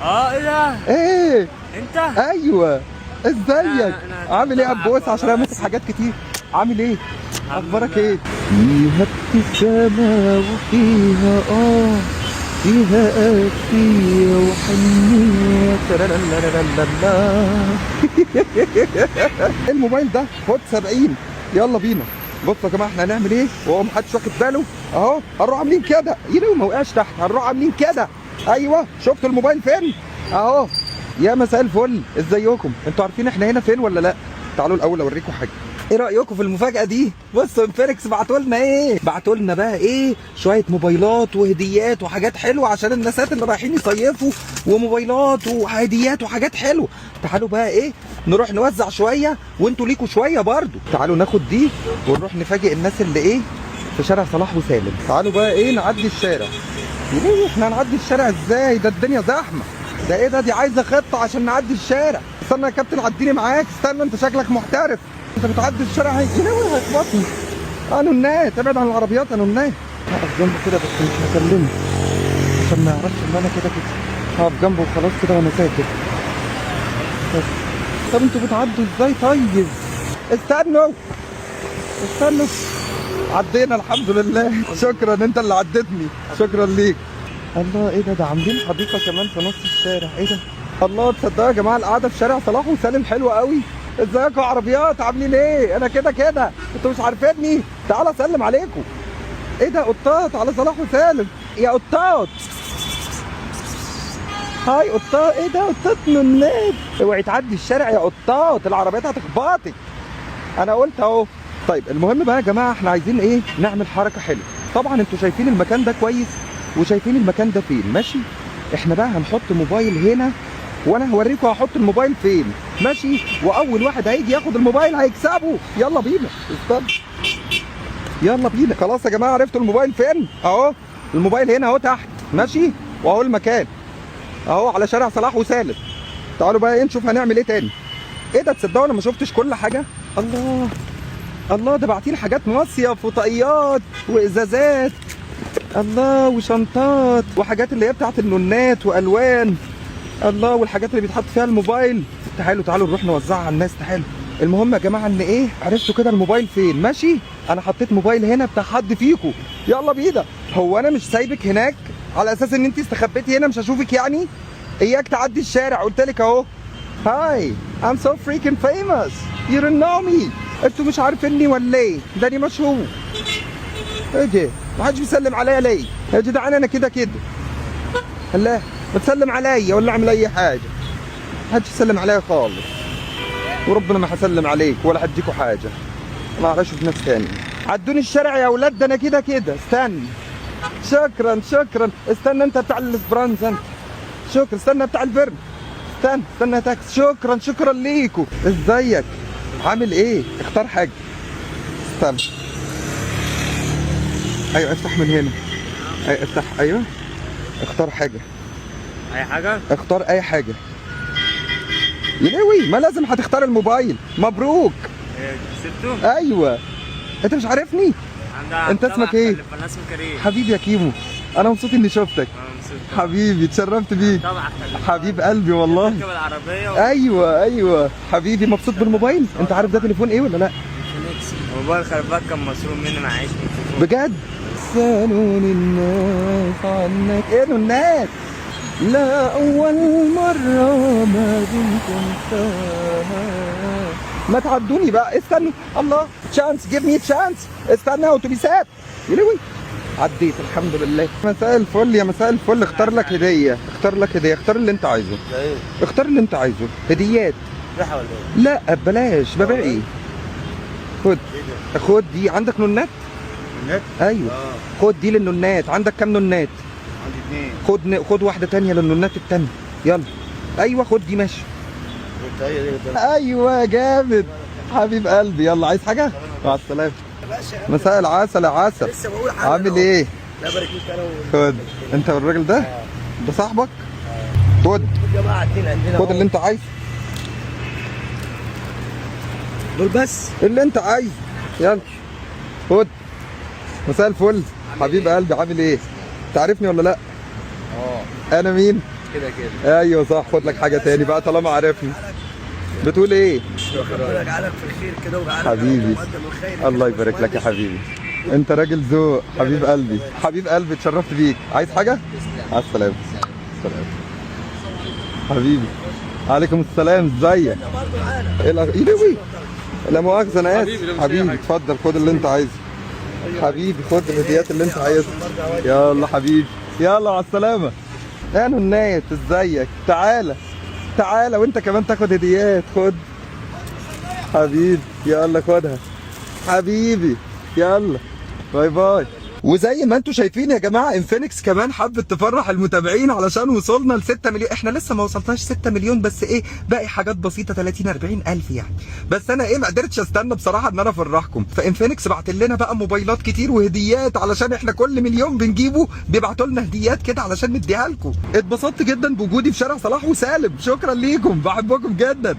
اه، ايه ده؟ ايه؟ انت؟ ايوه، ازيك؟ أنا عامل ايه يا طبعاً بوس؟ عشان انا والله. ماسك حاجات كتير. عامل ايه؟ الحمد اخبارك لله. ايه؟ فيها ابتسامة وفيها فيها قاسية وحنية ترارارارارارا. الموبايل ده خد 70. يلا بينا. بصوا يا جماعه، احنا هنعمل ايه وهو محدش واخد باله؟ اهو، هنروح عاملين كده، يلو ما وقعش تحت. هنروح عاملين كده. ايوه، شفتوا الموبايل فين؟ اهو. يا مساء الفل، ازيكم؟ انتوا عارفين احنا هنا فين ولا لا؟ تعالوا الاول اوريكم حاجه. ايه رايكم في المفاجاة دي؟ بصوا، انفينكس بعتوا لنا ايه. بعتوا لنا بقى ايه؟ شوية موبايلات وهديات وحاجات حلوة عشان الناسات اللي رايحين يصيفوا، وموبايلات وهديات وحاجات حلوه. تعالوا بقى ايه، نروح نوزع شوية وانتوا ليكوا شوية برضو. تعالوا ناخد دي ونروح نفاجئ الناس اللي ايه في شارع صلاح وسالم. تعالوا بقى ايه نعدي الشارع. ليه احنا هنعدي الشارع ازاي؟ ده الدنيا زحمه. ده ايه ده؟ دي عايزه خطه عشان نعدي الشارع. استنى يا كابتن، عديني معاك. استنى، انت شكلك محترف، انت بتعدي الشارع. هي يا هيخبطني. انا الناس، ابعد عن العربيات. انا الناس هقف جنبه كده بس مش هكلمه عشان ما يعرفش ان انا كده كده. هقف جنبه وخلاص كده وانا ساكت بس. طب انتوا بتعدوا ازاي؟ طيب استنوا استنوا. عدينا الحمد لله. شكرا، انت اللي عدتني، شكرا ليك. الله، ايه ده؟ ده عاملين حديقة كمان في نص الشارع. ايه ده؟ الله، تصدقوا يا جماعة القعدة في شارع صلاح وسالم حلوة قوي. ازيكم يا عربيات؟ عاملين ايه؟ انا كده كده، انتوا مش عارفيني. تعالى اسلم عليكم. ايه ده؟ قطات على صلاح وسالم. يا قطات، hi قطات. ايه ده؟ قطات نونات. اوعي تعدي الشارع يا قطات، العربيات هتخبطك. انا قلت اهو. طيب المهم بقى يا جماعه، احنا عايزين ايه؟ نعمل حركة حلوه. طبعا انتوا شايفين المكان ده كويس وشايفين المكان ده فين، ماشي؟ احنا بقى هنحط موبايل هنا وانا هوريكم هحط الموبايل فين، ماشي؟ واول واحد هيجي ياخد الموبايل هيكسبه. يلا بينا، استنى، يلا بينا. خلاص يا جماعه، عرفتوا الموبايل فين؟ اهو الموبايل هنا اهو تحت، ماشي؟ واهو المكان اهو على شارع صلاح وسالم. تعالوا بقى ايه نشوف هنعمل ايه تاني. ايه ده؟ تصدقوا انا ما شفتش كل حاجه. الله الله، ده باعتين حاجات مصيف وطاقيات وازازات. الله، وشنطات وحاجات اللي هي بتاعت النونات والوان. الله، والحاجات اللي بيتحط فيها الموبايل. تعالوا تعالوا نروح نوزعها على الناس، تعالوا. المهم يا جماعة ان ايه، عرفتوا كده الموبايل فين، ماشي؟ انا حطيت موبايل هنا بتاع حد فيكم. يلا بينا. هو انا مش سايبك هناك على اساس ان انت استخبيتي هنا مش هشوفك يعني؟ اياك تعدي الشارع، قلت لك اهو. Hi، I'm so freaking famous، you don't know me. انتوا مش عارفيني ولا ايه؟ ده انا مشهور. ايه ده؟ محدش بيسلم عليا ليه يا جدعان؟ انا كده كده. لا بتسلم عليا ولا اعمل اي حاجه؟ محدش يسلم عليا خالص. وربنا ما هسلم عليك ولا هديكوا حاجه. انا هروح اشوف ناس تاني. عدوني الشارع يا اولاد، ده انا كده كده. استنى، شكرا شكرا. استنى انت بتاع الاسبرانزا انت، شكرا. استنى بتاع الفرن، استنى استنى تاكس. شكرا شكرا ليكو. ازيك؟ عامل ايه؟ اختار حاجه. استنى، ايوه افتح من هنا. ايوه افتح، ايوه اختار حاجه. اي حاجه. اختار اي حاجه. يلاوي، ما لازم هتختار الموبايل. مبروك. إيه، كسبته؟ ايوه، انت مش عارفني؟ عندها. أنت اسمك إيه؟ انا اسمي كريم. حبيبي يا كيمو، انا مبسوط اني شفتك. أنا مبسوط. حبيبي، اتشرفت بيك. طبعا. حبيب قلبي والله. تركب العربية ايوه حبيبي، مبسوط بالموبايل؟ انت عارف ده تليفون ايه ولا لا؟ انفينكس. موبايل خربان كان مسروق مني، معيش من التليفون. بجد؟ سألوني الناس عنك. ايه الناس؟ لا اول مرة ما كنت انساها. ما تعدوني بقى. استنوا. الله، chance، give me chance. استنى، اتوبيسات. يلوي، عديت الحمد لله. مساء الفل يا مساء الفل. اختار لك هدية، اختار لك هدية، اختار اللي انت عايزه. ده ايه؟ اختار اللي انت عايزه. هديات. ريحه ولا ايه؟ لا ببلاش. ببيع ايه؟ خد. ايه ده؟ خد دي. عندك نونات؟ النت؟ ايوه. اه. خد دي للنونات. عندك كام نونات؟ عندي اثنين. خد خد واحدة تانية للنونات التانية. يلا، ايوه خد دي، ماشي. انت ايه ده؟ ايوه جامد، حبيب قلبي. يلا، عايز حاجه؟ مع السلامه. مساء العسل يا عسل. لسه بقول حاجة. عامل ايه؟ لا بارك فيك انا خد انت والراجل ده، ده صاحبك. خد. الجماعة اتنين عندنا. خد اللي انت عايزه. دول بس. اللي انت عايزه، يلا خد. مساء الفل حبيب قلبي، عامل ايه؟ تعرفني ولا لا؟ اه. انا مين؟ كده كده. ايوه صح، خد لك حاجة تاني بقى طالما عرفنا. بتقول ايه؟ ربنا يجعلك في الخير كده ويجعلك حبيبي. مقدم الخير. الله يبارك لك يا حبيبي، انت راجل ذوق، حبيب قلبي، حبيب قلبي، اتشرفت بيك. عايز حاجة؟ مع السلامة. السلامة حبيبي. عليكم السلام، ازيك؟ ايه ايه؟ لا مؤاخذة انا اسف حبيبي، اتفضل خد اللي انت عايزه حبيبي، خد الهديات اللي انت عايزها. يلا حبيبي، يلا مع السلامة. يا نونات ازيك؟ تعالى تعالى وانت كمان تاخد هديات، خد حبيبي، يلا خدها حبيبي، يلا bye bye. وزي ما انتم شايفين يا جماعة انفينكس كمان حبت تفرح المتابعين علشان وصلنا ل 6 مليون. احنا لسه ما وصلناش 6 مليون، بس ايه باقي حاجات بسيطة 30 40 الف يعني. بس انا ايه ما قدرتش استنى بصراحة ان انا افرحكم. فانفينكس بعت لنا بقى موبايلات كتير وهديات، علشان احنا كل مليون بنجيبه بيبعتوا لنا هديات كده علشان نديها لكم. اتبسطت جدا بوجودي في شارع صلاح وسالم، شكرا ليكم، بحبكم جدا.